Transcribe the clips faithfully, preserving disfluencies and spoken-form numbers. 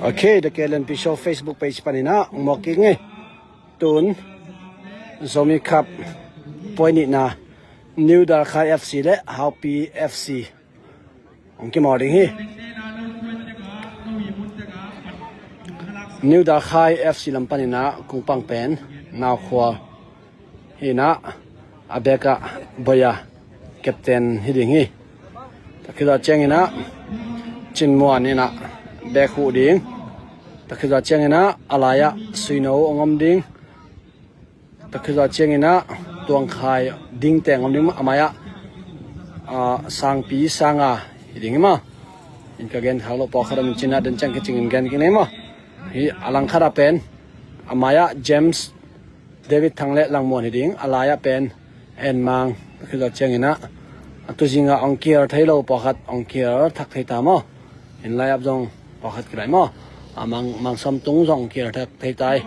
Ok, The Kelen Pi Show Facebook page panin ah muak kik ing. Tun Zomi Cup puai nihna, New Dalkhai F C le Haupi F C hong kimawl ding hi. New Dalkhai F C lam panin ah kung pang pen Nau Khua hi in ah, a bek ah Boya captain hi ding hi. Tua khit zawh ciangin ah Cin Muan in ah bek huh ding. Tua khit zawh ciangin ah a lai ah Suino hong om ding. Tua khit zawh ciangin ah Tuang Khai Ding teng om ding, a mai ah, ah, Sangpi Sanga hi ding hi maw. In ka gen khak loh pawlkhat om in cin ah den ciang kicing in gen kik ni maw. Hi a langkhat ah pen a mai ah James David Thang le Langmuan hi ding, a lai ah pen En Mang. Tua khit zawh ciangin ah a tuzing ah hong kial thei lo pawlkhat hong kial thak thei ta maw. In lai-up zong pawlkhat kilai maw. A Mang, Mang Sawm Tung zong hong kial thak thei ta hi.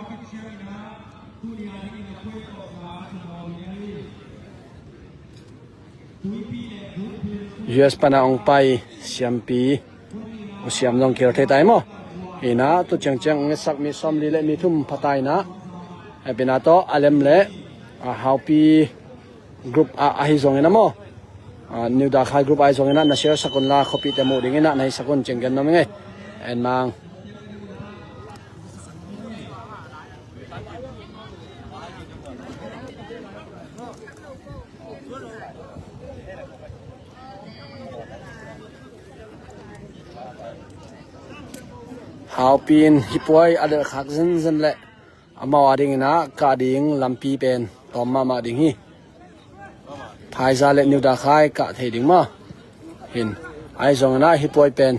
U S pana hong pai siampi, U Siam zong kial thei ta hi maw. Hi in ah tu ciangciang hong ngetsak mi sawmli le mi thum pha ta hi in ah, hehpihna tawh a lem le, ah, Haupi group ah ahi zongin ah maw, ah, New Dalkhai group ahi zongin ah na share sak un la, khuapihte muh dingin ah na hi sak un cih gen nuam ing ei. En Mang. Haupi in hih puai a lelhkhak zenzen leh amau a dingin ah kah ding lampi pen tawm mahmah ding hi. Phaiza le New Dalkhai kah thei ding maw. Hi in, ahi zongin ah hih puai pen,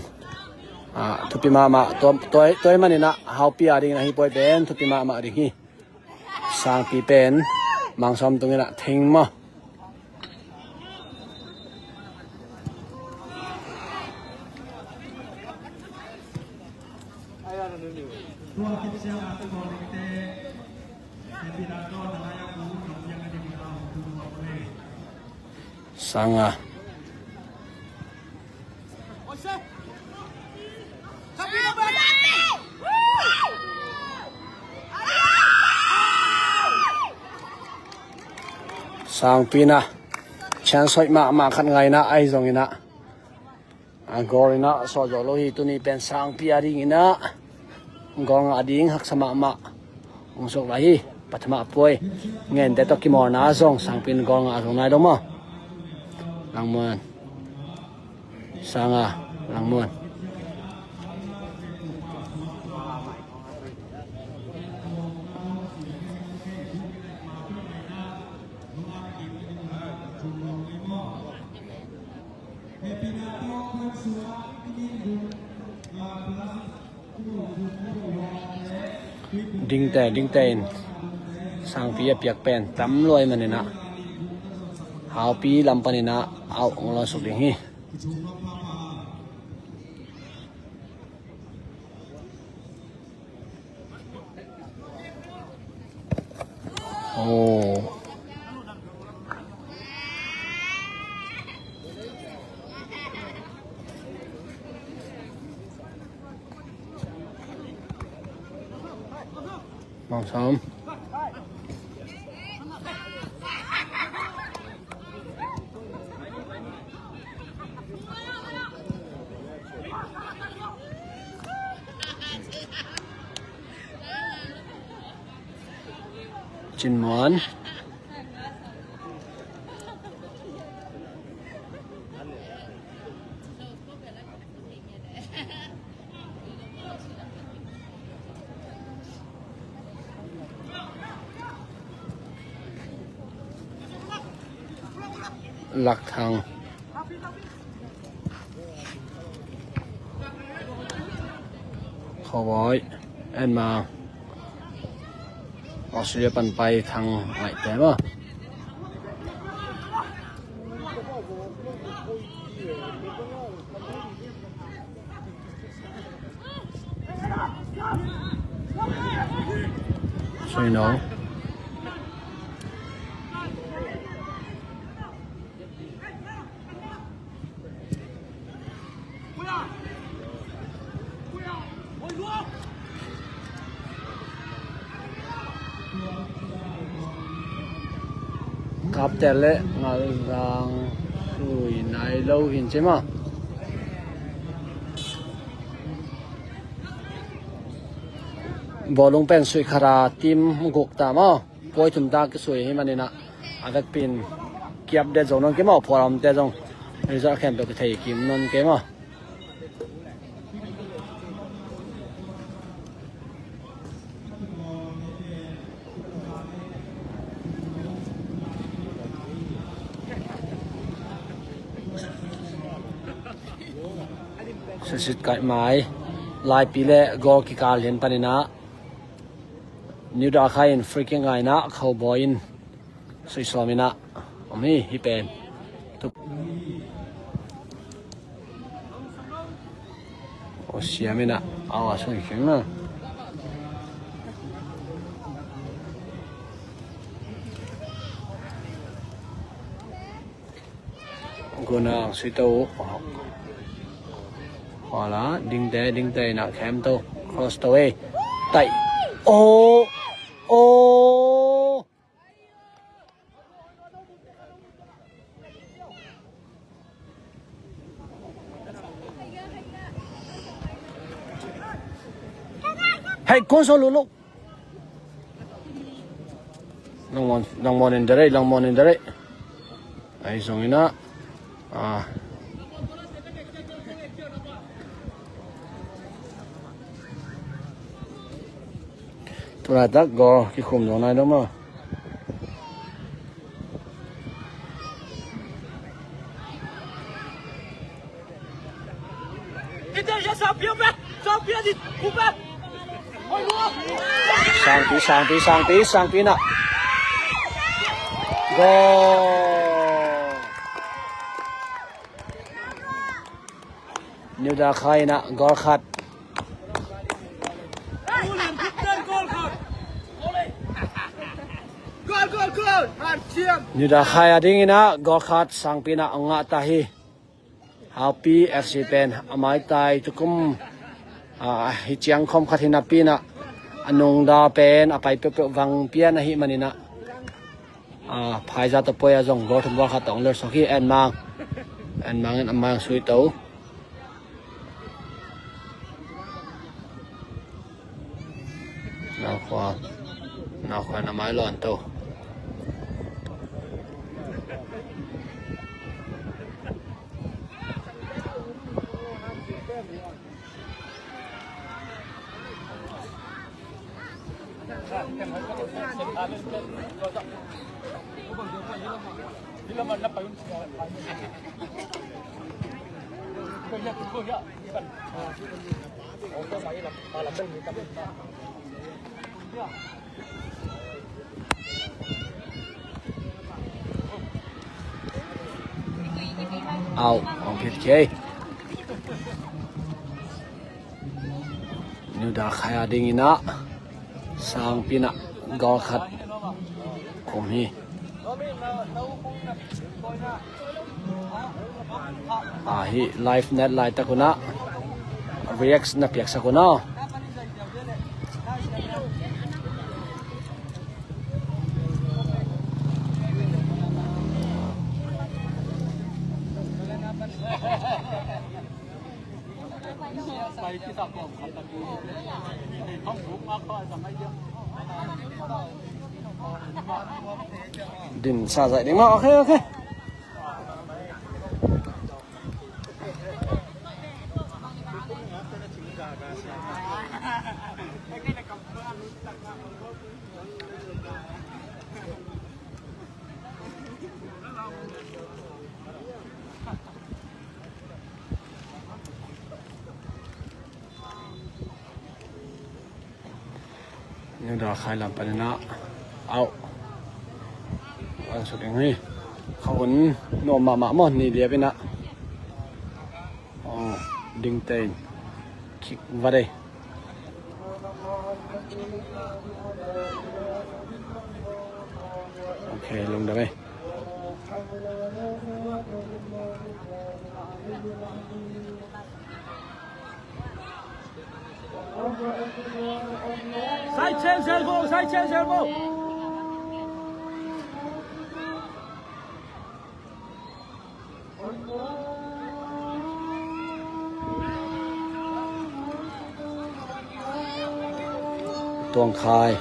ah, thupi mahmah, tua, tua, tua ahih manin ah Haupi a dingin ah hih puai pen thupi mahmah ding hi. Sangpi pen Mang Sawm Tung in ah theng maw. Sanga. Sangpi in ah chance hoih mahmah khat ngai in ah, ahi zongin ah a goal in ah sawt zo lo hi. Tuni pen Sangpi a dingin ah goal ngah ding haksa mahmah hong suak lai hi. Pathama puai ngente tawh kimawlna zong Sangpi in goal ngah zong nai lo maw. Langmuan. Sanga, Langmuan. Dingte, dingte in Sangpi a piak pen tam lua ahih manin ah Haupi lam panin ah out hong lawn suk ding hi. Oh. Mang Sawm. Cin Muan. Lak Thang. Khawbawi. En Mang. Australia pan pai Thang ngaihte maw. Suino. Aptel le Ngalzang sui nai lo hin ci maw. Bawlung pen sui khara tim guk ta maw. Puai thum ta kisui hi maninah a vekpin kiap det zong non kei maw, phual omte zong result khempeuh kithei kim non kei maw. Sasit kaih mai laipi le goal kikal lian paninah New Dakhai in free kick ngainah Khaubawi in suisawm inah om hi. Hi pen tuk aw siam inah aw a sung keng na. Guna sui to. Wala dingte dingte inah khem to. Cross to ei. Taih. Oh. Oh. Hei, kong so lulu. Langmon, langmon in derei, langmon in derei. Ai zong ina. Ah. Tulaitak goal kikhum zong nai dong maw. Sangpi, sangpi, sangpi, sangpi na. Goal. New Dakhai na goal khat. New Dakhai a dingina goal khat sangpi na a ngah ta hi. Haupi F C pen a maitai tukum, ah, hi ciang khom khat hi napi na a nungda pen a pai peuhpeuh vang pian ahi manina. Ah, phaiza tawh poi a zong goal thum goal khat tawh hong ler sawk hi. Enmang, Enmang in a mai hong sui to. Naukhua, Naukhua in a mai lawn to. Au, hong khit kei. New Dakhai a dingina sangpi na goal khat khum hi. Ah, hi live net laitak una react na piaksak una. Din sa zai ding ma, okay, okay. New Dakhai lam panin ah, au, an suk ding hi. Kha hun nuam mahmah maw, ni liap in ah. Oh, ding tein kick va dei. Ok, lungdam ei. Side change, elbow, side change, elbow. Tuang khai.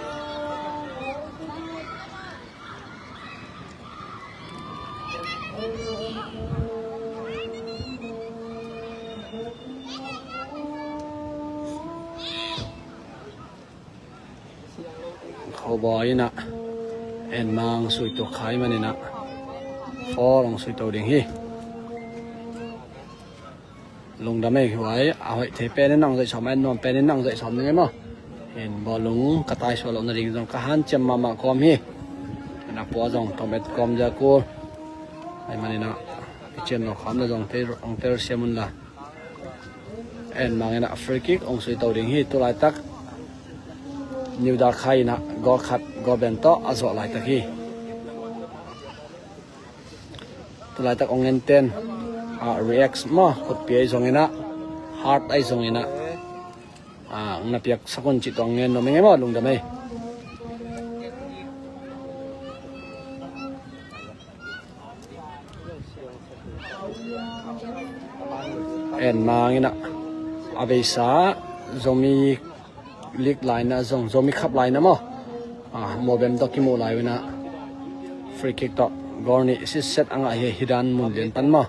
Khawbawi inah En Mang sui tuak khai maninah four hong sui to ding hi. Lungdam ei, huai a hoih thei penin nang zaih sawm, en nuam penin nang zaih sawm ding ei maw. Hin bawlung ka taisuah loh nading zong ka hanciam mahmah kawm hi. Ena pua zong tom et kawm dia kul. Ai maninah kician lo kham na zong tei hong tel siam unla. En Mang inah free kick hong sui to ding hi. Tulaitak New Dak Khai inah goal khat goal ben tawh a zawh laitak hi. Tulaitak ong enten, ah, react maw, khutpi ahi zonginah, heart ahi zonginah, ah, na piak sakun cih tuang ngen nuam ing ei maw, lungdam ei. En Mang inah a beisa Zomi League laina zong, Zomi Cup laina maw, ah, mawbem tawh kimuh lai unah free kick tawh goal nih sitset a ngah hi. Hidan mun lian pan maw.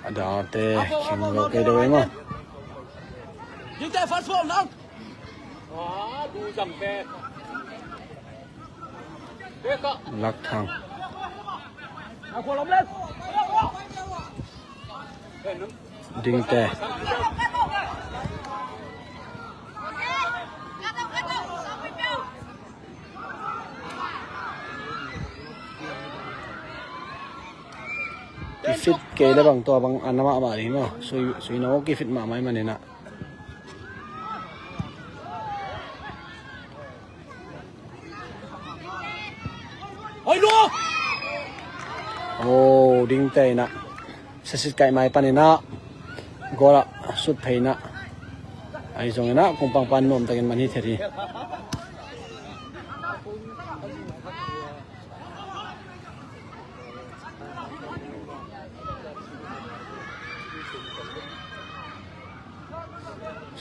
A dangte khing lo kei deuh ei maw. Dingte, first ball nang. Lak Thang. Dingte. Kifit kei le bang tua bang a na mahmah ding hi maw. Sui, sui no kifit mahmah hi maninah. Oi, lo! Oh, Dingte inah. Sasit kaih mai paninah goal ah sut phei inah. Ahi zonginah kungpang pan nuamtakin man hi thei hi.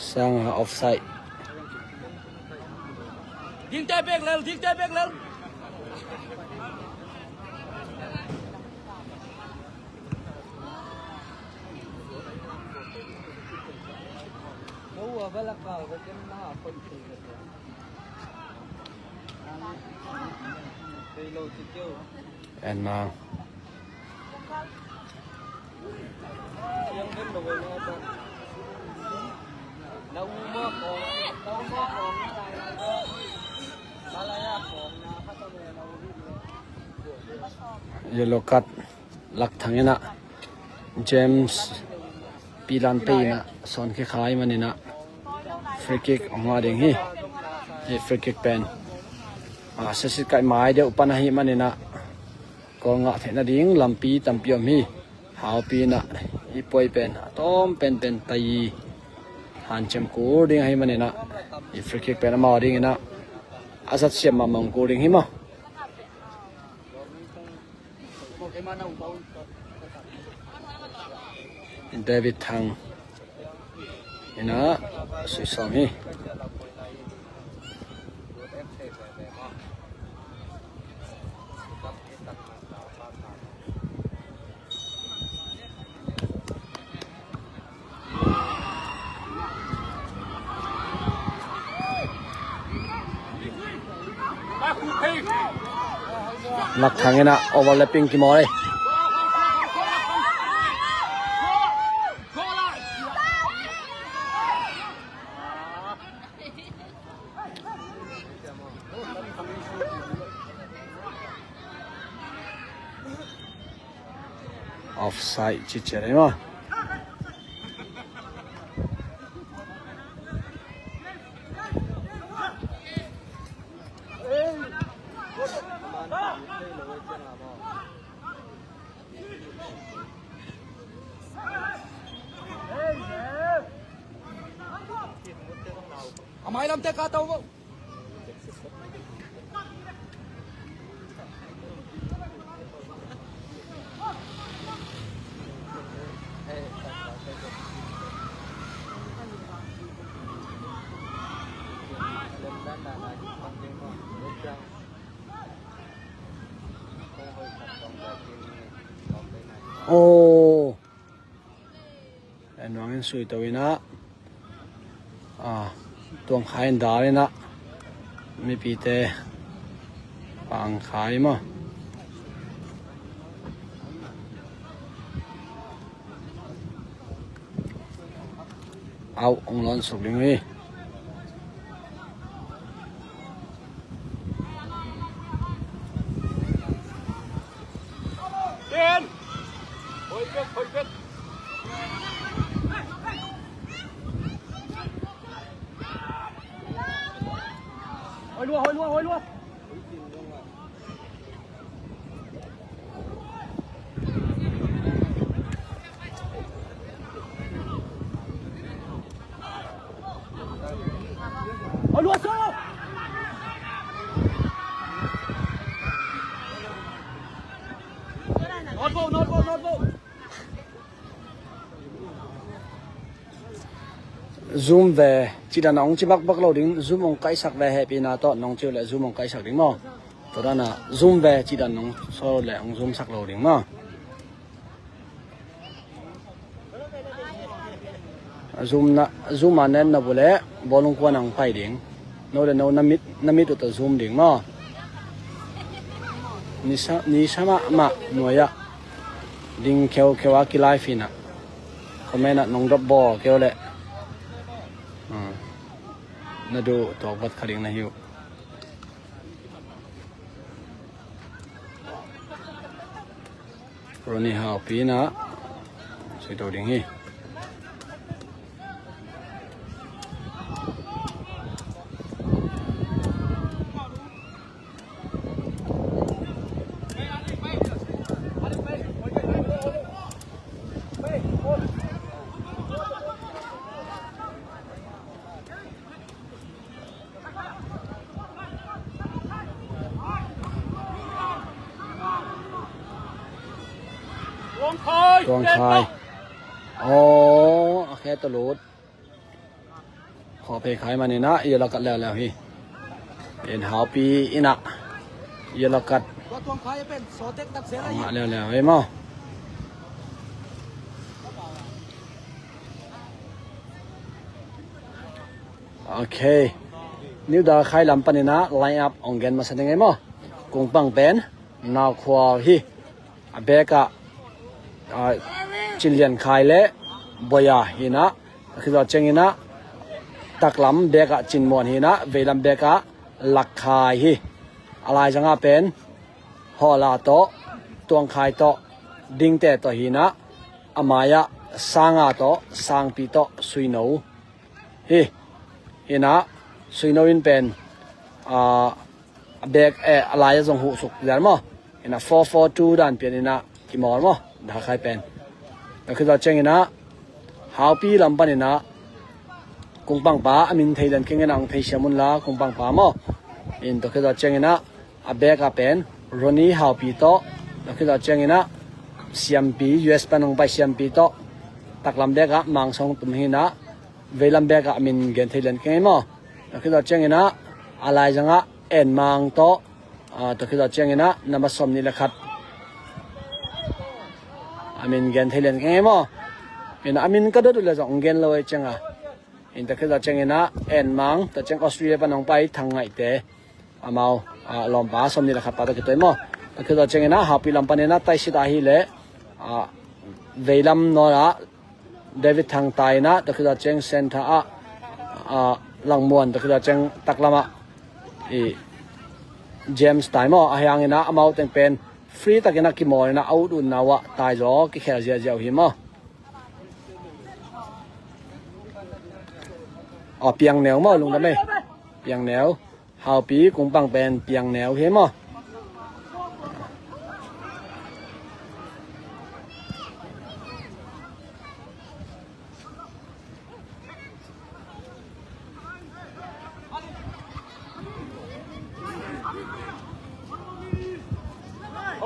Sang a offside. Dingte bek lel, Dingte bek lel. En Mang. Yellow card. Lak Thang inah James Pilan pei inah sawn khia kha ahih maninah free kick hong ngah ding hi. Hih free kick pen, ah, sasit kaih mai deuh pan ahih maninah goal ngah theih nading lampi tampi om hi. Haupi inah hih puai pen a tawm penpen tai hanciam kul ding ahih maninah hih free kick pen amau dinginah a zat siam mahmah kul ding hi maw. David Thang inah sui sawm hi. Lak Thang inah overlapping kimawl ei. Offside ciciat ei maw. A mailamte ka to vo. Aw. Nuangin sui to inah, a, Tuangkhai in dal inah mipite pangkhai maw. Au, hong lawn suk ding hi. Zoom ve, cidan a hong ci bakbak lo ding, Zoom hong kaihsak ve hehpihna tawh nong ci uh leh Zoom hong kaihsak ding maw. Tua dan a Zoom ve, cidan nong sawl leh hong Zoom sak lo ding maw. Zoom na, Zoom a net na bu leh bawlung kuan hong pai ding. No le no na mit, na mit uh tawh Zoom ding maw. Nisa, nisa mahmah nuai ah ding kheukheu a ki live inah comment ah nong drop bawl kei uh leh, hmm, na duh tuak vat kha ding na hi uh. Ronnie Haupi inah sui to ding hi. Tuangkhai. Aw, a khe tawh lut. Khawh phei khai man inah yellow card leuleu hi. En Haupi inah yellow card a ngah leuleu hi maw. Ok. New Dalkhai lam paninah line up hong gen masa ding ei maw. Kungpang pen Nau Khual hi. A back ah, ah, Cin Lian Khai le Boya hinah. A khizawh cianginah taklam back ah Cin Muan hinah, veilam back ah Lak Khai hi. A laizangah pen Hawla tawh, Tuang Khai tawh, Dingte tawh hinah. A mai-ah Sanga tawh, Sangpi tawh, Suino hi. Hinah Suino in pen, ah, a back, eh, a lai-ah zong huhsuk lian maw. Hinah four four two dan pian inah kimawl maw, Dalkhai pen. Tua khit zawh cianginah Haupi lam paninah Kungpangpa a min thei lian keng inah hong theisiam unla, Kungpangpa maw. In tua khit zawh cianginah a back ah pen Ronnie Haupi tawh, tua khit zawh cianginah Siampi, U S pan hong pai Siampi tawh, taklam back ah Mang Song Tum hinah, veilam back ah a min gen thei lian keng ei maw. Tua khit zawh cianginah a laizangah En Mang tawh, ah, tua khit zawh cianginah namba sawm nih le khat a min gen thei lian keng ei maw. Inah a min ka dot uh le zong hong gen lo ei cianga. In tua khit zawh cianginah En Mang, tua ciang Australia pan hong pai Thang Ngaihte. Amau, ah, lawmpa sawm nih le khat pa tawh kituai maw. Tua khit zawh cianginah Haupi lam paninah Taisit ahi leh, ah, veilam nawnah David Thang Tai inah, tua khit zawh ciang centre ah, ah, Langmuan, tua khit zawh ciang taklamah i James Tai maw. Ahi hanginah amau teng pen free takinah kimawl inah a ut utna uh ah taizaw kikhel ziahziah uh hi maw. Aw, Piang Neu maw, lungdam ei. Piang Neu. Haupi Kungpang pen Piang Neu hi maw.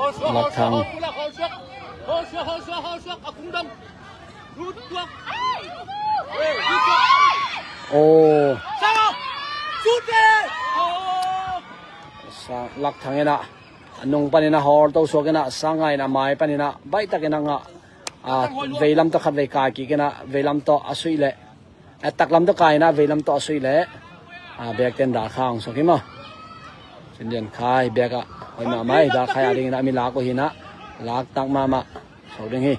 Lakthang. Oh. Sa-, Lakthang in ah a nung panin a hawl to suak in ah, Sanga in a mai panin ah baihtakin a ngah. A, veilam tawh khat vei kai kik in ah, veilam tawh a suih leh, a, taklam tawh kai in ah, veilam tawh a suih leh, a, Biakten Dalkhai hong suak hi maw. Cin Lian Khai, Biak ah hoih mahmah hi, Dalkhai a dingin ah mi lak uh hi in ah, lak tak mahmah suak ding hi.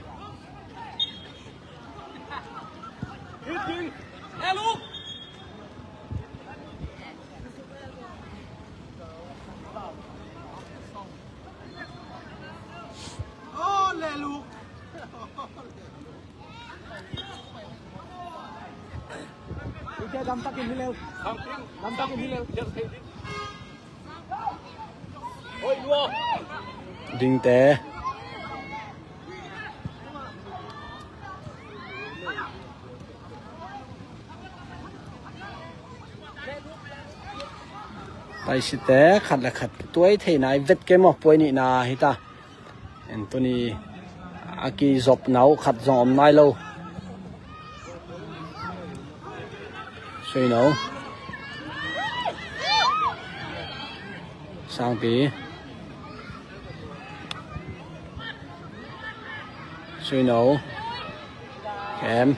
Dingte. Taisite khat le khat tuai thei nai vet kei maw, puai nihna hi ta. En tuni a kizopna uh khat zong om nai lo. Suino. Sangpi. Suino. Kem.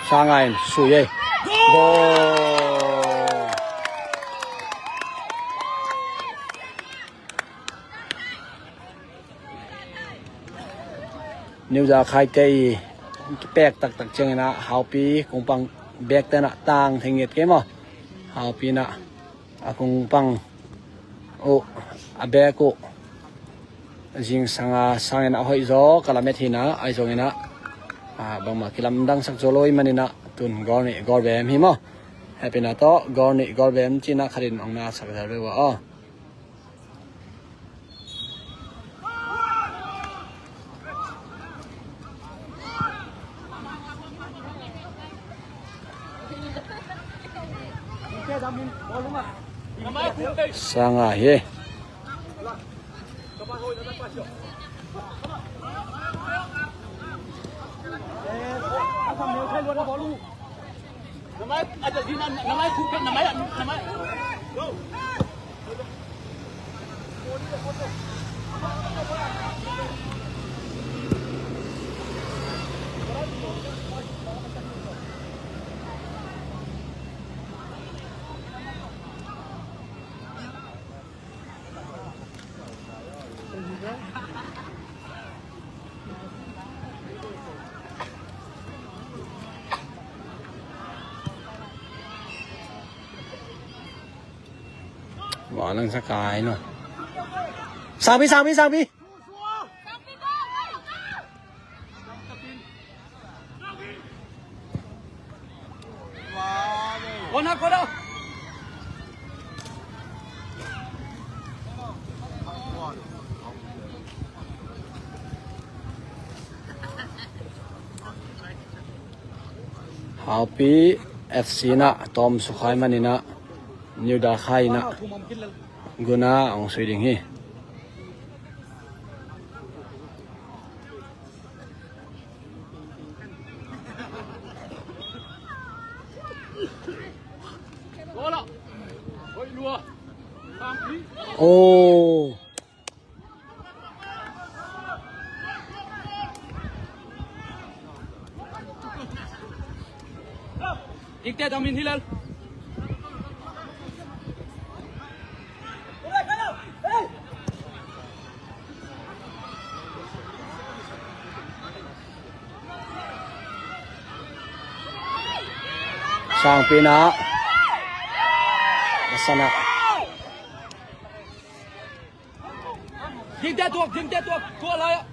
Sanga in sui ei. Goal. New Dalkhai te i kipek taktak ciangin ah Haupi kungpang bek ten ah tang thei ngiat kei maw. Haupi in ah a kungpang uh, a bek uh zingsang a sangin a hoih zaw ka lamet hi in ah, ahi zongin ah, a, bangmah kilamdangsak zaw lo ahih manin ah tun goal nih goal bem hi maw. Hehpihna tawh goal nih goal bem ci in ah khat in hong na sak zel ve uh a aw. Sanga hi. Wa lang sa kai no. Sangpi, sangpi, sangpi. Haupi F C in ah tawm sukhai manin ah New Dalkhai in ah guna hong sui ding hi. Oh. Dikte dong min hilal. Sangpi in ah. Masana. Dingte tuak, dingte tuak, tuak lai ah.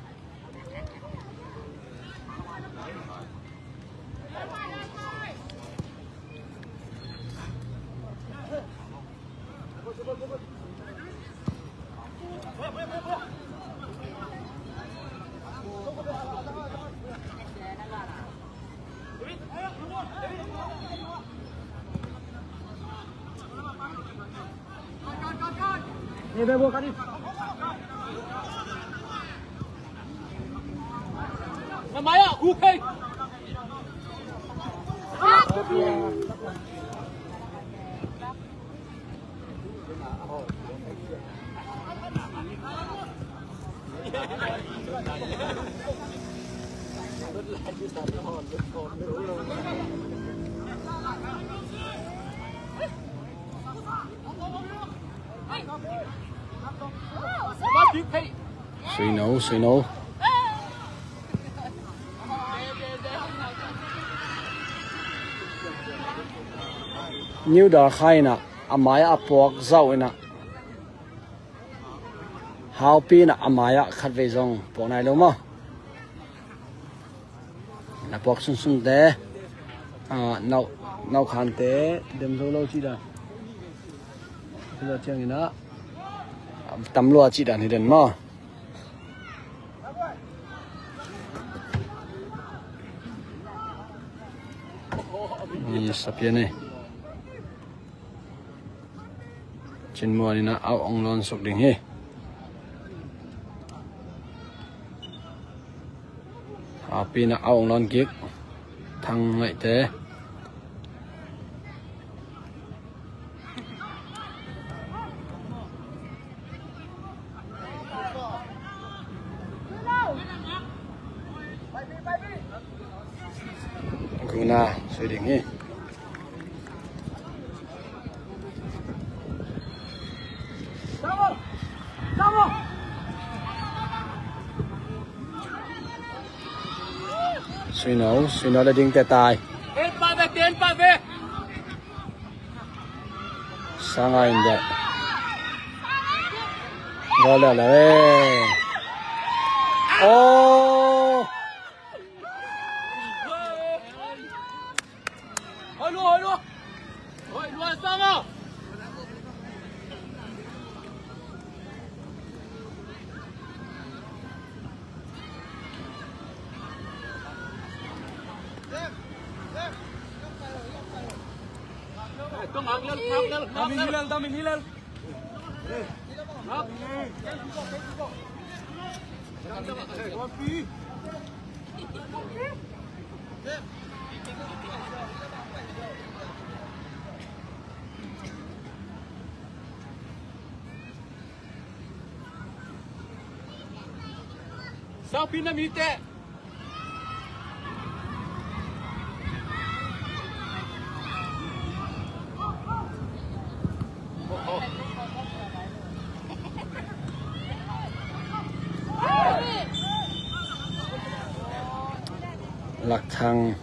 Suino, suino. Niu da kha inah, a mai-ah a puak zauh inah. Haupi inah a mai-ah khatvei zong puak nai lo maw. Na puak sunsunte, ah, nau, nau khante dem zo lo cih dan. Tua ciangin ah, tam lua cih dan hi den maw. Ni sapian eh. Cin Muan in ah auh ong lawn suk ding hi. Haupi in ah auh ong lawn kik. Thang Ngaihte. Guna sui ding hi. Suino, suino le ding te tai. Sanga in deh. Gol le le. Oh. Saupi na mite. Lakthang.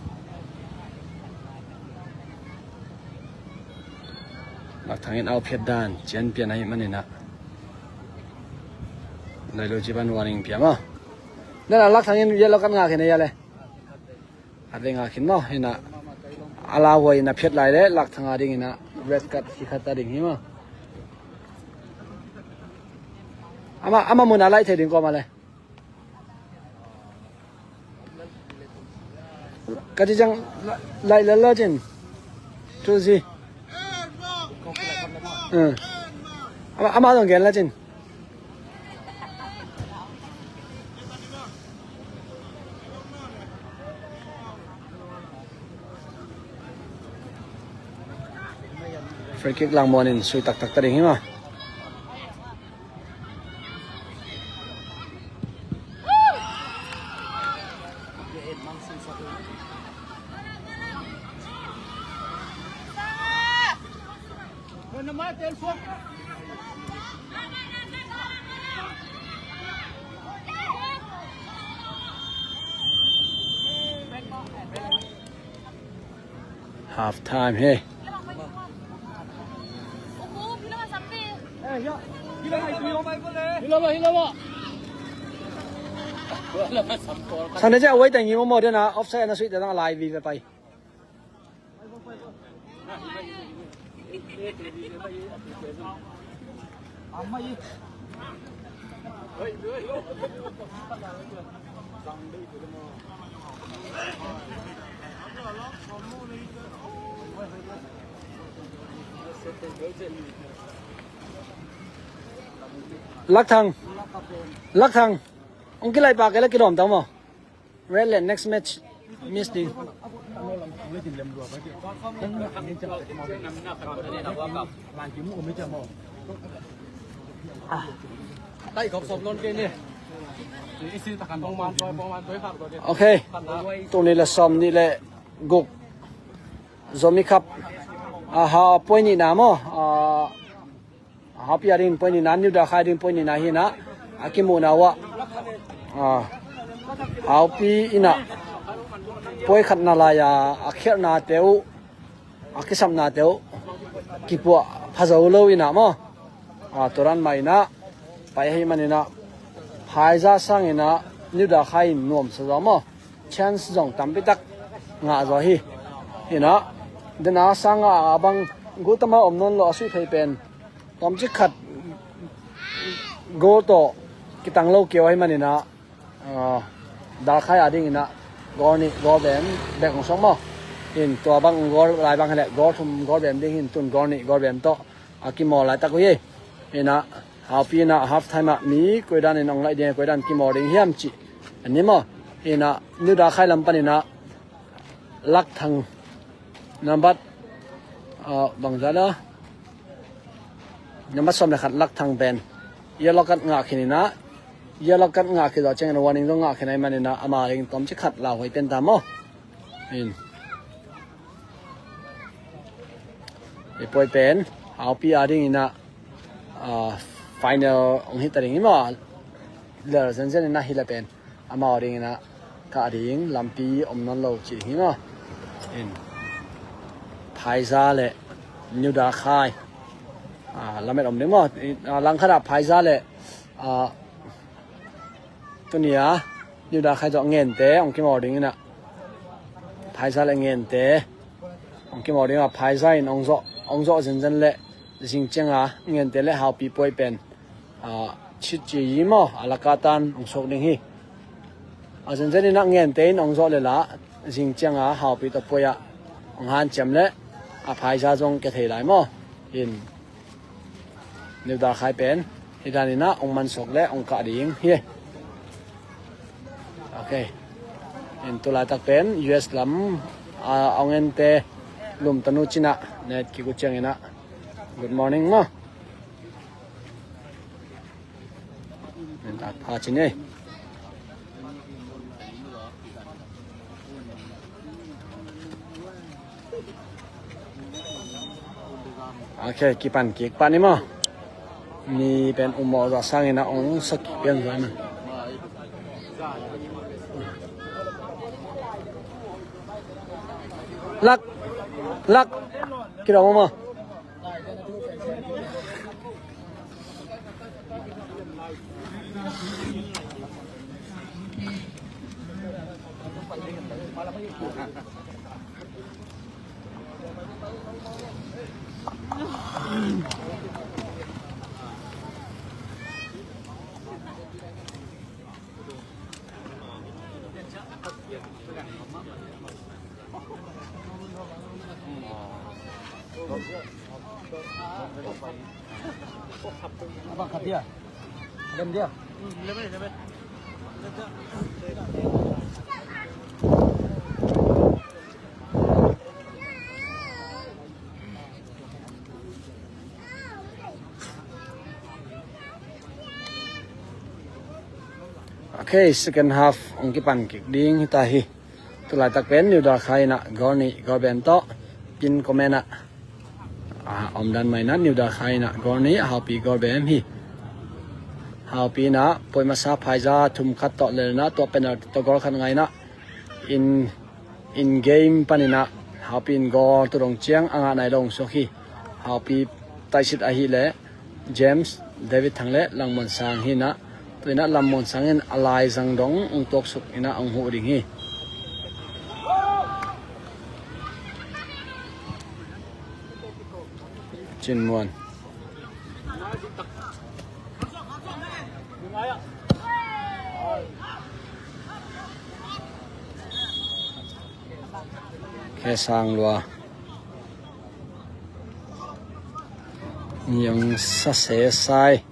Lakthang in au phiat dan cian pian ahih maninah Lailu cipan warning pia maw. Nana Lakthang in yellow card ngak hi na ya le. At ve ngak hin maw hinah. A lauhuai in a phiat lai le Lakthang a dinginah red card hi khat a ding hi maw. Ama, ama mun a laih thei ding kawm a le. Ka ci ciang laih lel la cin. Tuzi. Ama, ama zong gen la cin. Free kick Langmuan in sui taktak ta ding hi maw. Half time hi. Sana cia wai tangi mo mo dena offside na sui dena live ve pai. Lakthang. Lakthang. Ong kilai pa kela kilom tau mo. Red le next match miss ding. Ok. Tul nih le sawm nih le guk Zomi Cup. A, ha, point nihna maw? A, Haupi a ding point nihna, New Dakhai a ding point nihna hi na, a kimuhna uh ah, a, Haupi in a point khatna lai-a a khialhnate uh, a kisapnate uh kipuah pha zo lo in a maw? A, tua dan mah in a pai ahih manin a Phaiza sangin a New Dakhai in nuamsa zaw maw? Chance zong tampi tak ngah zaw hi. Hi na, dena sangah a bang gutama om nawn lo a suih phei pen tawmcik khat goal tawh kitang lo kei uh ahih manin a, a, Dakhai a dingin a goal nih goal bem bek hong suak maw? In tua bang goal lai bang hi leh goal thum goal bem ding hi in, tun goal nih goal bem tawh a kimawl laitak uh hi. In a Haupi in a half time ah mi koi danin hong laih ding, koi dan kimawl ding hiam cih a ni maw? In a New Dakhai lam panin a Lakthang nambat, a, bangzah la, nambat sawm le khat Lakthang pen yellow card ngah khin in a, yellow card ngah khit zawh ciangin warning zong ngah khin ahih manin a ama ding tawmcik khat lauhuai pen ta maw? In. I puai pen Haupi a dingin a, a, final hong hi ta ding hi maw? Lel zenzen in a hi le pen amau dingin a kah ding lampi om nawn lo ci ding hi maw? In. Phaiza le New Dakhai, a, lamet om ding maw? In, a, langkhat ah Phaiza le, a, tuni a New Dakhai tawh Ngente hong kimawl ding in a, Phaiza le Ngente hong kimawl ding a, Phaiza in hong zawh, hong zawh zenzen le zing ciang a Ngente le Haupi puai pen, a, chit ci yi maw, a laka tan hong suak ding hi. A zenzen in a Ngente in hong zawh le la zing ciang a Haupi tawh puai ah hong hanciam le a Phaiza zong kia thei lai maw? In. New Dakhai pen hi danin a hong mansuak le hong kah ding hi. Ok. In tulaitak pen U S lam, a, a Ngente lum tanu cin a net kik uh ciangin a good morning maw? Min tak pha cin ei. Ok, kipan kik pan i maw? Mi pen umawh zawh sangin a ong sa kik pian zawh i maw? Lak, lak, kidawm maw? Ok, second half ong kipan kik ding hita hi. Tulaitak pen New Dakhai in a goal nih goal bem tawh pin comment ah, a, omdan mai in a New Dakhai in a goal nih, Haupi goal bem hi. Haupi in a poi masa Phaiza thum khat tawh lel in a tua penalty tawh goal khat ngai in a in in game panin a Haupi in goal tu dong ciang a ngah nai lo ong suak hi. Haupi taisit ahih leh James, David Thang le Lam Muan Sang hi in a, tu in a Lam Muan Sang in a laizang dong ong tuaksuk in a ong huh ding hi. Cin Muan. Khe Sang Lua. Ni ong sa se sai.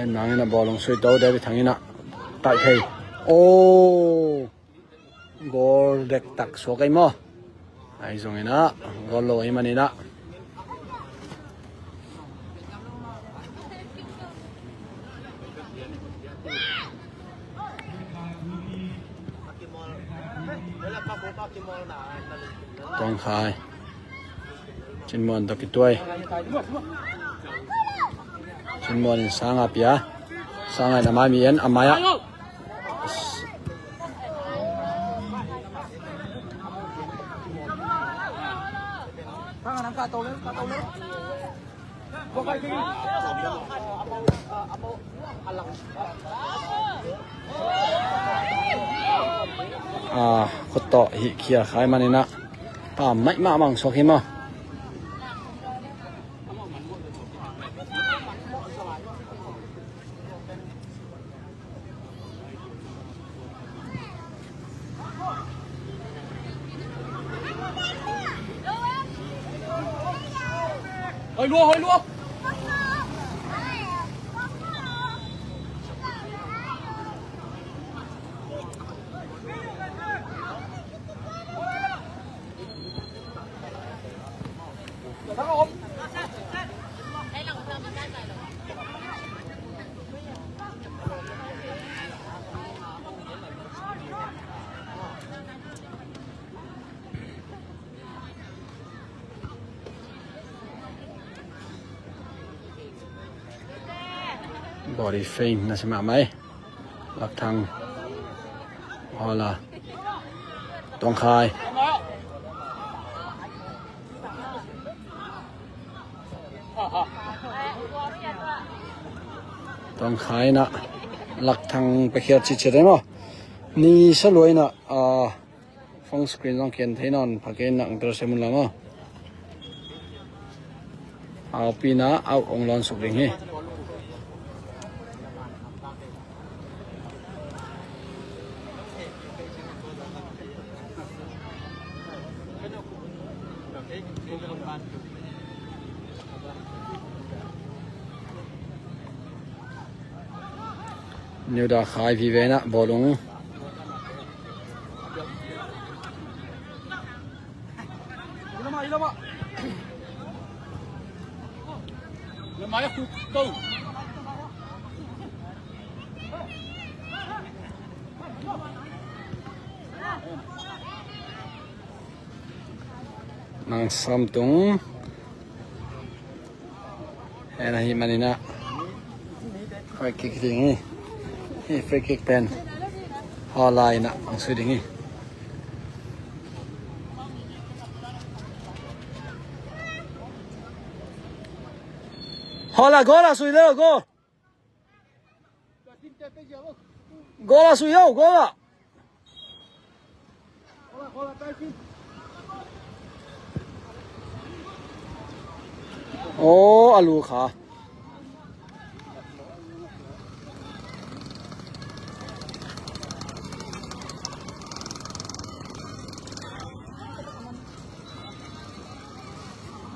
En nangin a bawlung sui to, David Thangin a taih thei. Oh, goal dektak suak ei maw? Ahi zongin a goal lo ahi manin a. Tuang Khai. Cin Muan tawh kituai. Cin Muan in Sang a pia. Sang a in a mai mi en, a mai ah. A, khut tawh hih khia khai manin a, pam maimah mang suak hi maw? Hơi lua, hơi lua. Body feint na si mahmah ei. Lakthang. Hola. Tuang Khai. Tuang Khai in a Lakthang pekhiat citciat ei maw? Ni sa lua in a, ah, phone screen zong khen thei nawn pha kei in a, ang tel se mun lam aw. Haupi in a, au ong lawn suk ding hi. Niuda Khai vive in a bawlung. Nang Samtung. En ahih manin a free kick ding hi. Hih free kick pen Hola in a ang sui ding hi. Hola, goal ah sui le, goal. Goal ah sui o, goal ah. Aw, a lu kha.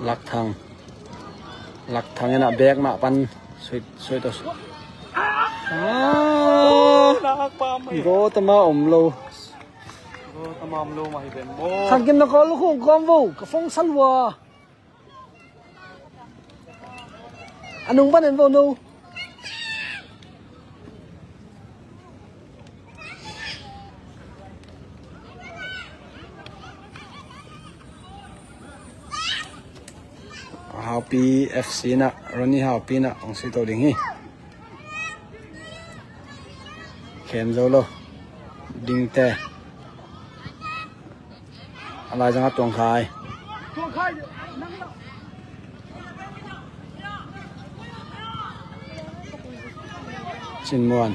Lakthang. Lakthang in a bek mah pan. Sweet, sweet. Ah, Gotama om lo. Gotama om lo mah hi ven maw. Khan kim na kawl khung kawm vo, ka phone sa lua. A nung pan en vo no. Haupi F C in a, Ronnie Haupi in a, hong sui to ding hi. Khen zo lo. Dingte. A lai zang a Tuang Khai. Cin Muan.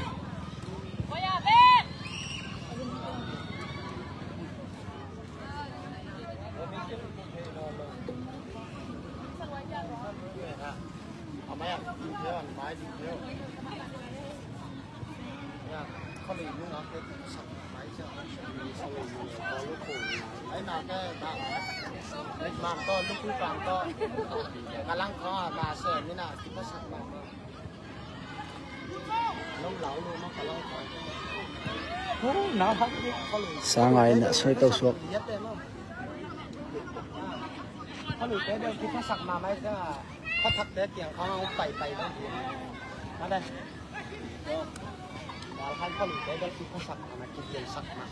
Mitmang tawh, lukui kang tawh, ka langkhawng a ka seh mina kiphasak mahmah. Sangai na soi to suak. Khaluite bel kiphasak mahmah sia. Khathakte kiang khawng a hong paipai lo. Mate. Dalkhan khaluite bel kiphasak mahmah, kipiansak mahmah.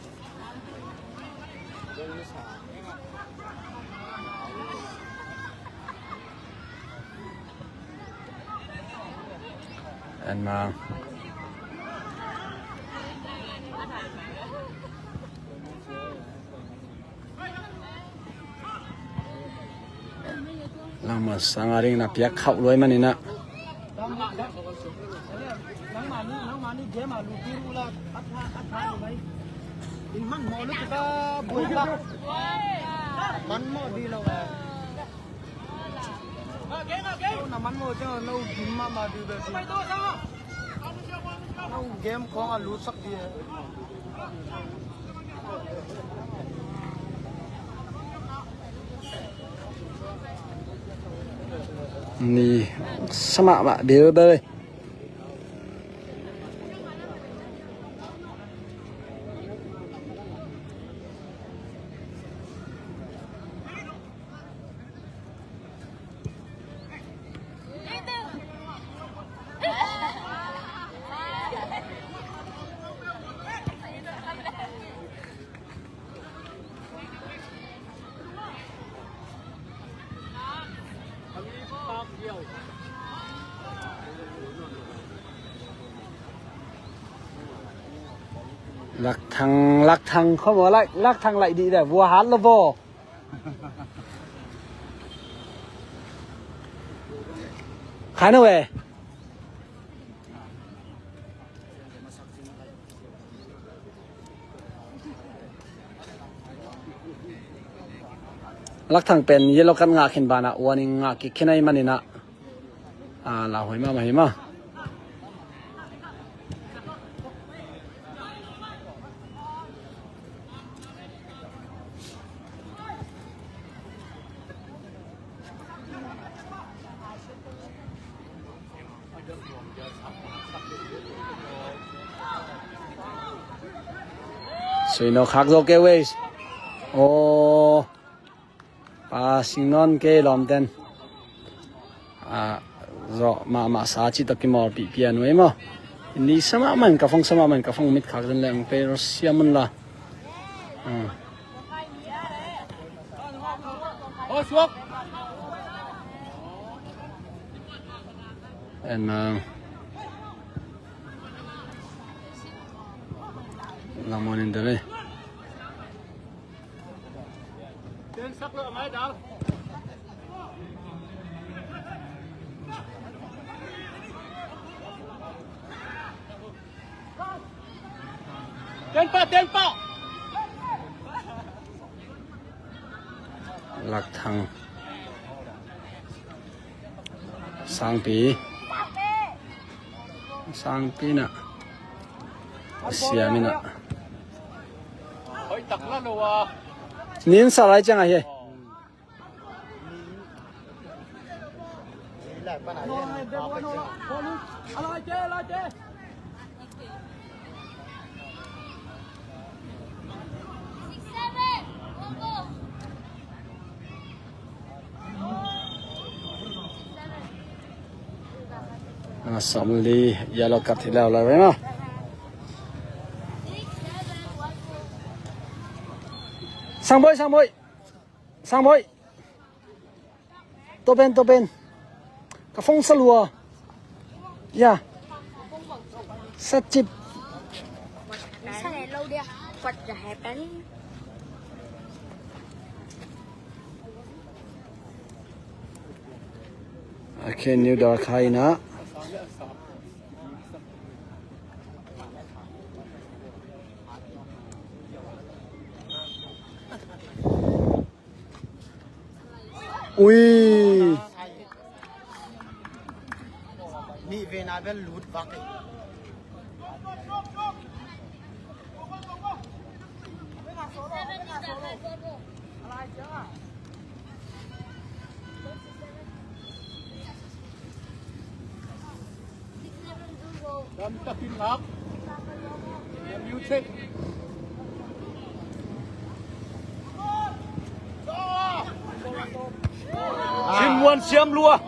En ma. Langma sang a ring na piak khauh luai maninah. Ni sa mahmah bilbel. Lakthang, lakthang khawm aw, lakthang laih dih deh, vua hat lo vaw. Khai no e. Lakthang pen yellow card ngah khin banah warning ngah kik khin ahih maninah. A, lauhuai mahmah hi maw. Sui no khak zo kei wei. Aw. Passing nawn kei lawmten. A, zawh mahmah sa cih tawh kimawlpih pian uh ei maw. Ni sa mahmah in ka phone, sa mahmah in ka phone mit khak zen leng pei ro siam un la. A. En, a, lamon in dele. Ten pah, ten pah. Lakthang. Sangpi. Sangpi na. Siam ina. Nin sa lai ciang a hi. A, sawmli yellow card hi leu lai ve na. Sangboi, Sangboi. Sangboi. Topen, topen. Ka phone sa lua. Ya. Sa cip. Okay, new dark high na. Ui. Nih vena bel lut vak e. Lamtakin ngak. Music. Cin Muan siam lua.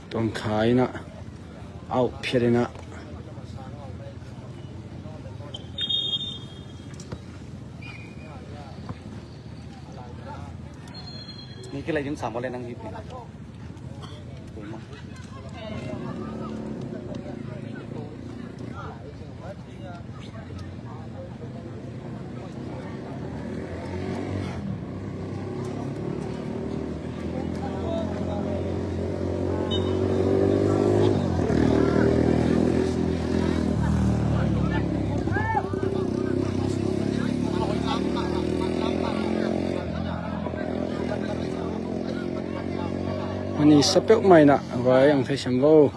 Tuang khai na au phiat ina. Ni kilai ding sam le nang hip ni. Mani sa peuhmah inah vai ang thei sem vo.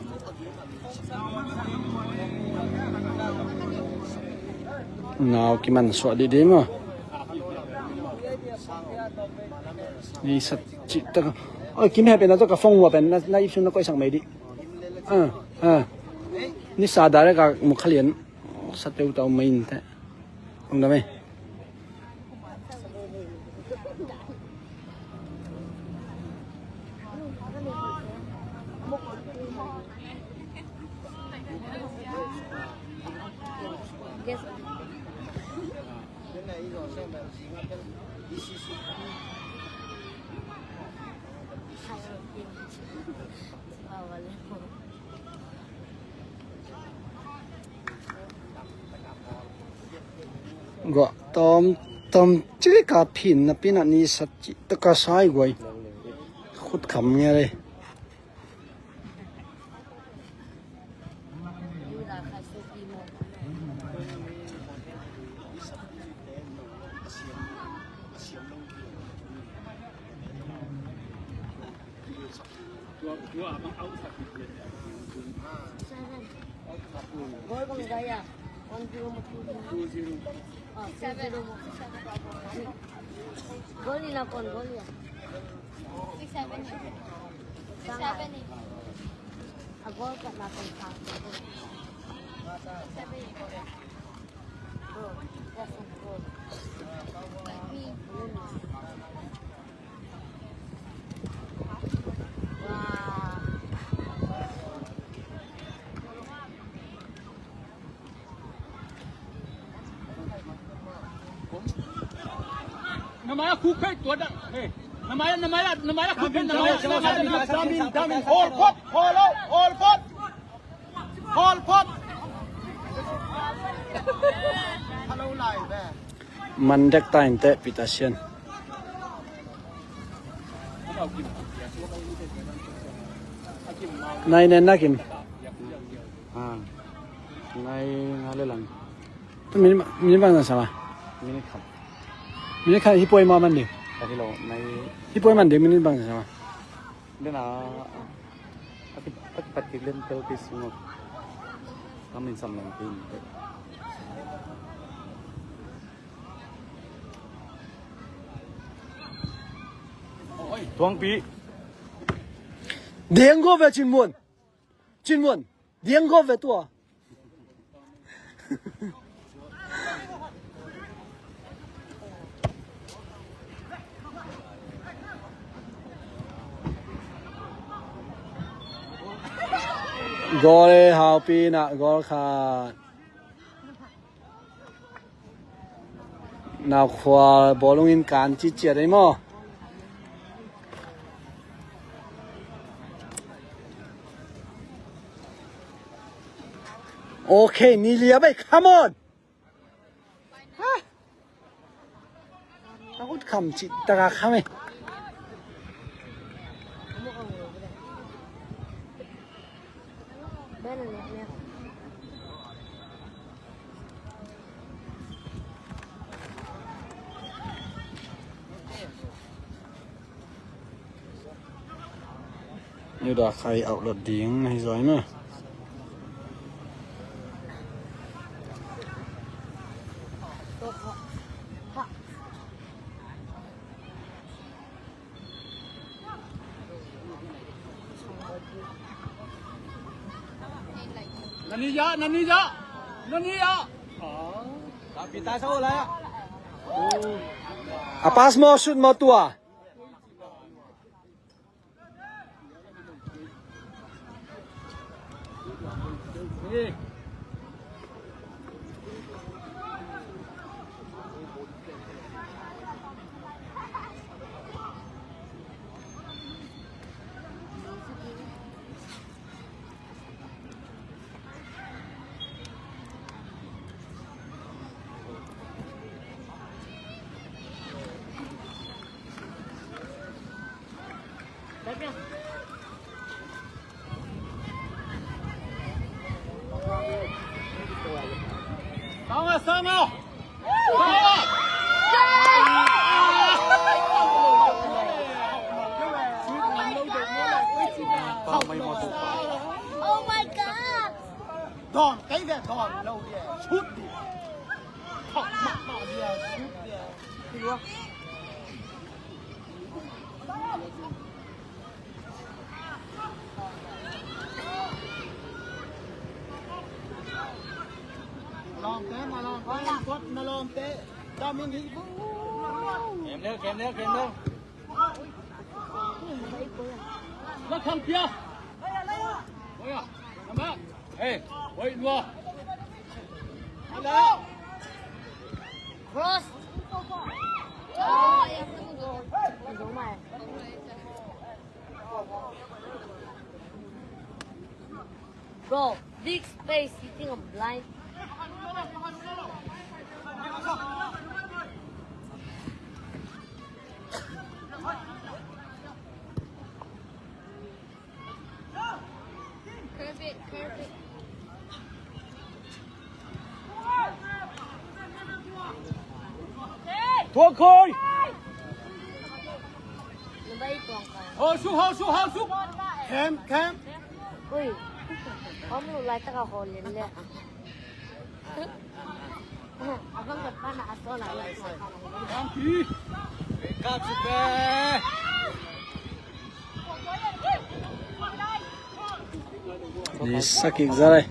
Nau kiman suah dih dih maw. Ni sa cih tak. Oi, kim he pen na to ka phone hua pen na, na ipsun na koisak mai dih. Ah, ah. Ni sa dare ka mukhalian. Sa teu tau mai in te. Ang dam e. Gua tom tom cili ka phin na pina ni sa ci taka sai guai. Khut kham nge le. Seven. Goal kong gaya. One zero mo two zero. Oh, two zero mo. Goal ina kon, goal ina. Six seven. Six seven. A goal ka na kon sa. Seven. Goal. That's a goal. Na mai a khuk phei tua dah. Hey. Na mai a, na mai a, na mai a khuk phei, na mai a, na mai a, na mai a. Damin, damin. All pot, all out, all pot. All pot. Hello, live, eh. Man dek ta in te Peter Sian. Nai nen na kim. Ah. Nai nga le lang. Minit, minit bang na sama. Minit khat. Minit khat hi poi ma man di. Ka hi lo nai. Hi poi man di minit bang na sama. Dena. Aki, aki pat kik len tel pi sungok. Kamin sam lang pin. Tuang pi. Deng go ve Cin Muan. Cin Muan. Deng go ve tua. Goal e, Haupi na goal khat. Nau khua bawlung in kan ciciat ei maw? Okay, ni lia bai, come on. Ha. A ut kham cih taka kham e. New Dakhai outlet ding na hi zaw hi maw. Nani ja, nani ja, nani ja. A pass maw, shoot maw tua? Oh my God! Dawn kei ve, dawn lo ve, sut ve. Thok mahmah ve, sut ve. Lawmte, na lawmte, na lawmte. Damin hi. Kem lel, kem lel, kem lel. Hey, wait, lua. Hello. Cross. Bro, big space, you think I'm blind? Curve it, curve it. Tuang khoi. Hau su, hau su, hau su. Kem, kem. Ui. Om lu lai taka ho len le. Ni sakik zalai.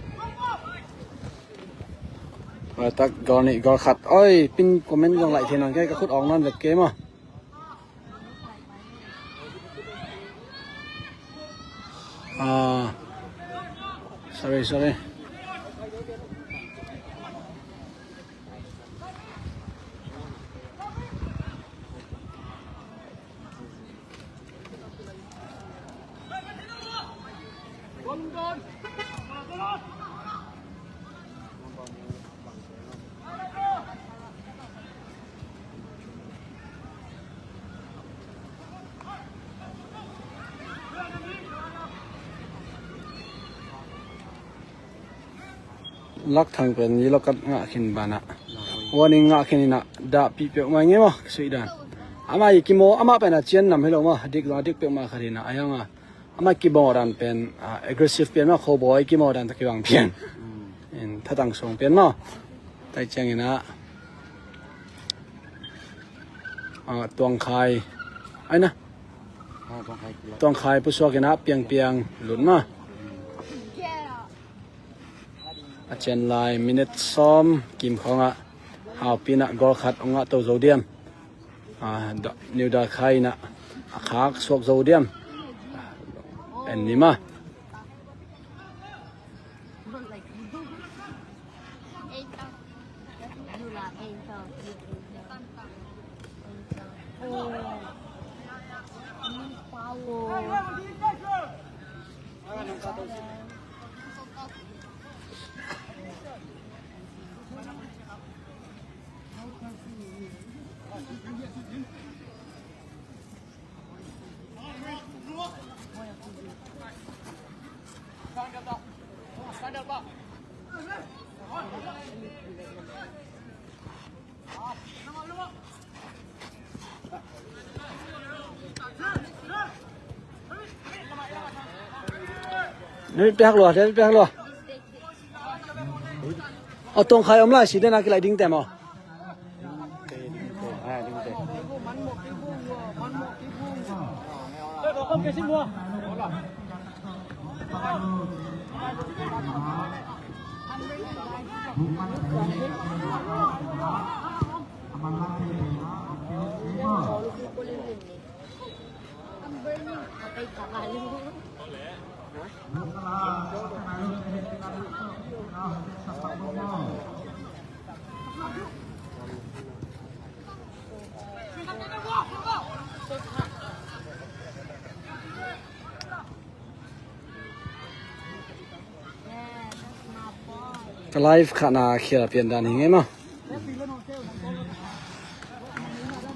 Oi, tak gol nih, gol khat. Oi, pin comment zong laih thei nawn kei, ka khut awng nawn vek kei maw. Ah, sorry, sorry. Lak Thang pen yellow card ngah khin banah warning ngah khin inah dahpih peuhmah nge maw, ka suih dan. Amah i kimaw, amah pen a cian nam hi lo maw, a dik zong a dik peuhmah khat inah a hiang a. Amah kibawl dan pen, ah, aggressive pian mah, khawbawi kibawl dan tawh kibang pian. Mm. In thatang sung pian maw. Tai ciangin ah, ah, Tuang Khai. Ai na. Ah, Tuang Khai kila. Tuang Khai pusuak in ah piangpiang lut maw. A cian lai minute sawm kim khawngah Haupi in ah goal khat hong ngah to zo diam. Ah, Da-, New Dakhai in ah a khak suak zo diam. En ni maw. David pe hak lua, David pe hak lua. Aw, tong khai om lai si den a kilai ding tem aw. Ka live khahna khial pian dan hi ngei maw?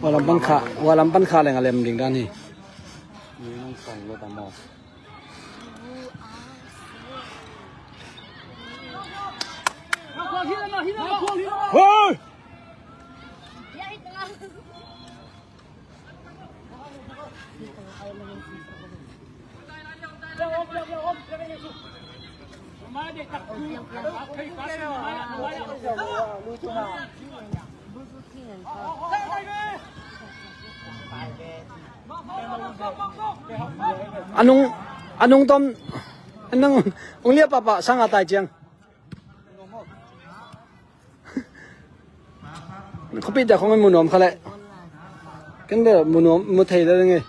Walam pan kha, walam pan kha leng a lem ding dan hi. Hoi! A nung, a nung tom, a nung, ung lia papa, sang a tai ciang. Khuapi dah khong mu nuam kha leh. Ken bel mu nuam, mu thei lel ing ei.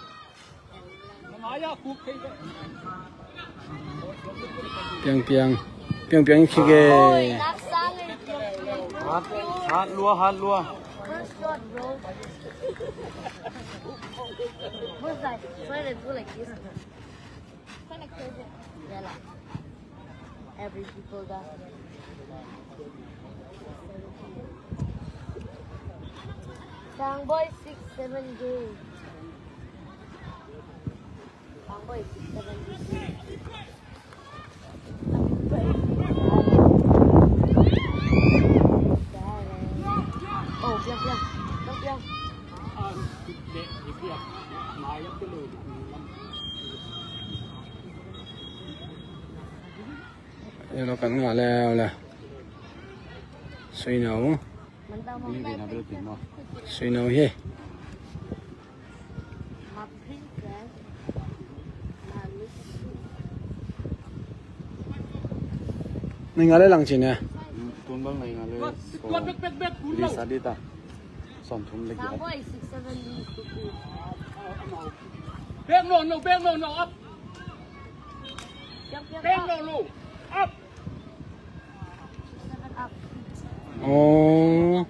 Piang piang. Piang piang khik e. Hat, hat lua, hat lua. First shot, bro. What's that? Why they do like this? Every people got Sangboy six seven G. Sangboy six seven G. Oh, piang, piang. Piang, piang. Yellow card ngah leuleu. Sui no. Sui no hi. Nai ngah le lang cin e. Tun bang nai ngah le. Sawm. Lisa dita. Sawm thum le giat. Back no, no, back no, no, up. Back no, no, up. Seven up. Oh.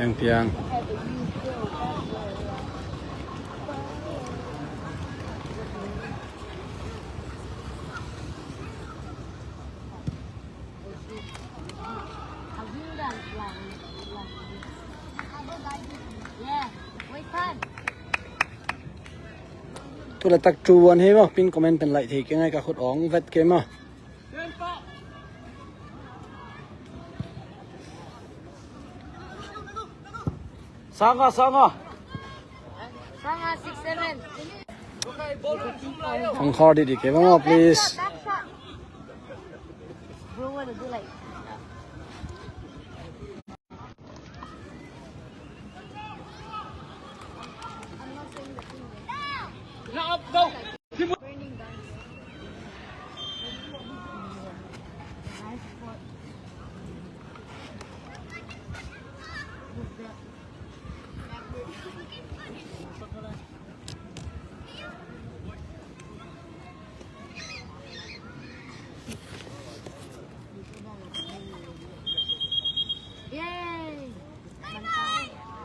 Piang piang. Tu laitak two one hi maw, pin comment pen laih thei kei ngai, ka khut awng vet kei maw. Sanga, sanga. Sanga six seven. Ang khor di di ke bang, please. Bro, wanna do like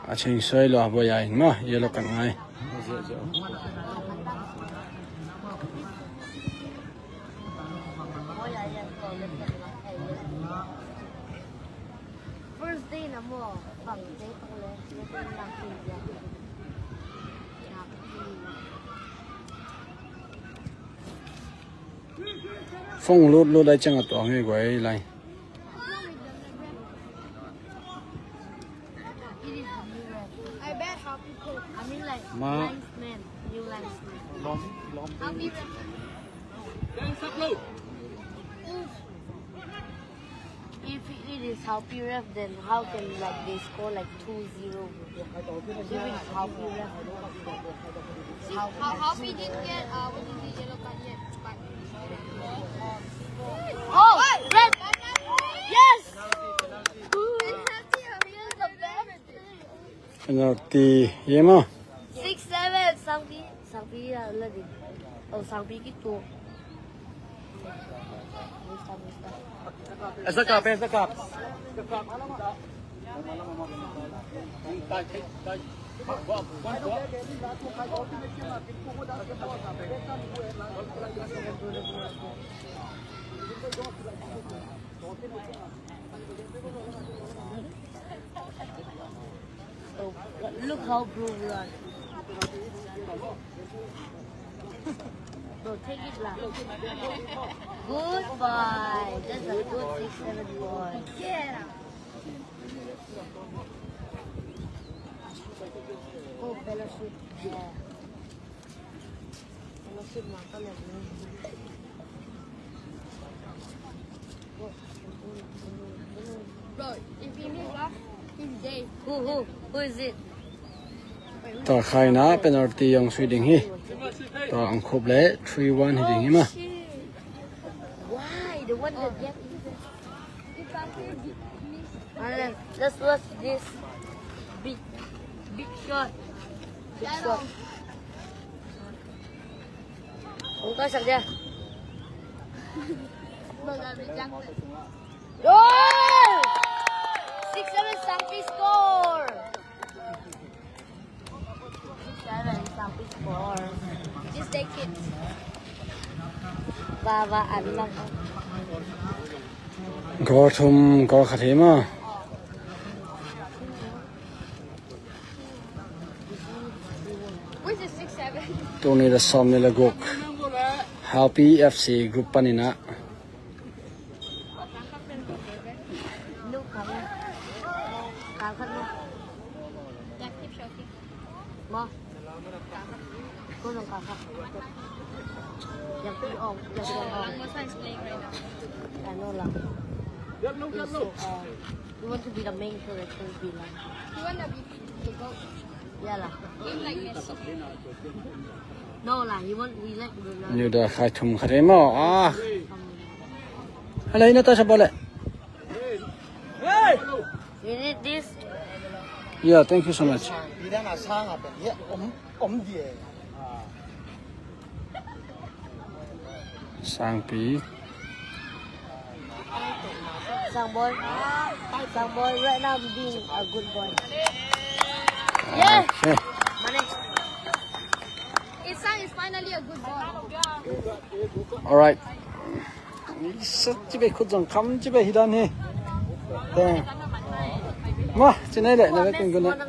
A ching suai lua, buai a in maw, yellow card ngai. Phone lut lut lai ciang a tuang hi guai lai. I bet how people. I mean, like, Ma. Linesman, new linesman. How people. If it is how P R F, then how can, like, they score, like, two zero? Even how P R F. How, how, how we didn't get, uh, what is the yellow card yet? But, oh, red! Yes! Penalty, uh, the best. Penalty, yeah, ma. Six seven, Sangpi, Sangpi, uh, lagi. Oh, Sangpi gitu. Mista, mista. Esa kap, esa kap. Oh, look how blue we are. Bro, take it lah. Good boy. That's a good six seven boy. Yeah. Oh, fellowship. Yeah. Fellowship mah ka lem ni. Bro, if he miss lah, he's gay. Who, who? Who is it? Talkhaina penalty zong sui ding hi. Tua ang khup le three one hi ding hi ma. Why? The one that get. Let's, let's watch this big, big shot. Big shot. Không có sập chưa? Goal! Six seven, Sangpi score! Six seven, Sangpi score. Just take it. Ba, ba, ăn lang. Goal thum, goal khat hi ma. Where's the six seven? Tuni da sawm ni le guk. Happy F C group panin ah. Lu kang. Kang khat mo. Mo. Ko nong kang khat. Yang pi ong, yang pi ong. Ano lang. Is, uh, you want to be the main character, be like. You wanna be the goat? Yeah lah. Game like Messi. No lah, you want, we like Ronaldo. Niu da khai thum khat hi maw. Ah. Hala ina ta sa bole. You need this? Yeah, thank you so much. Sangpi. Sang boy. Sang boy, right now being a good boy. Yeah. Okay. Money. Isang is finally a good boy. Alright. Sa ci be khut zong kham ci be hi dan hi. Te. Ma, ci nai le, na be kun kun na.